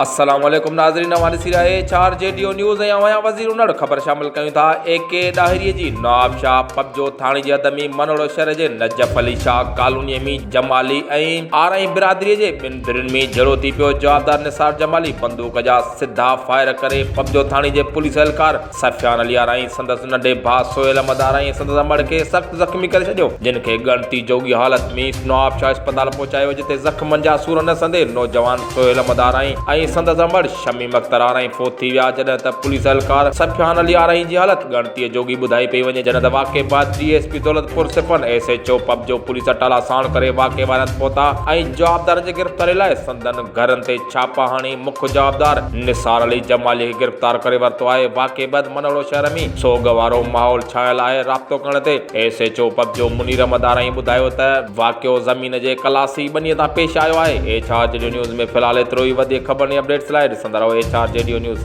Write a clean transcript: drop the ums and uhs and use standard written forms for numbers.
السلام عليڪم ناظرين اوهان ڏسي رهيا H R G D O news ۽ اوهان وزير انڙ خبر شامل ڪيون ٿا اي ڪي ڏاهري جي نواب شاهه پبجو ٿاڻي جي حد ۾ منوڙو شهر جي نجف علي شاهه ڪالوني ۾ جمالي ۽ آرائين برادري جي ٻن ڌرين ۾ جهيڙو ٿي پيو جوابدار نثار جمالي بندوق جا سڌا فائر ڪري پبجو ٿاڻي جي پوليس اهلڪار سفيان علي آرائين سندس ننڍي ڀاء سهيل احمد آرائين ۽ سندس امڙ کي سخت زخمي ڪري ڇڏيو، جن کي ڳڻتي جوڳي حالت ۾ نواب شاهه اسپتال پهچايو، جتي زخمن جا سور نه سهندي نوجوان سهيل احمد آرائين ۽ سندس امڙ شميم اختر آرائين فوت ٿي ويا، جڏهن ته پوليس اهلڪار سفيان علي آرائين جي حالت ڳڻتي جوڳي ٻڌائي پئي وڃي، جڏهن ته واقعي بعد D S P Daulatpur Safan, S H O Pabjo police اٽالا ساڻ ڪري واقعي واري هنڌ پهتا ۽ جوابدارن جي گرفتاري لاء سندن گهرن تي ڇاپا هڻي مک جوابدار نثار علي جمالي کي گرفتار ڪري ورتو آهي، واقعي بعد منهڙو شهر ۾ سوڳ وارو ماحول ڇانيل آهي، رابطو ڪرڻ تي S H O Pabjo Munir Ahmed Arain ٻڌايو ته واقعو زمين جي ڪلاسي ٻني تان پيش آيو آهي، H R G D news ۾ في الحال ايترو ئي وڌيڪ خبرن ۽ اپڊيٽس لاء ڏسندا رهو H R G D news.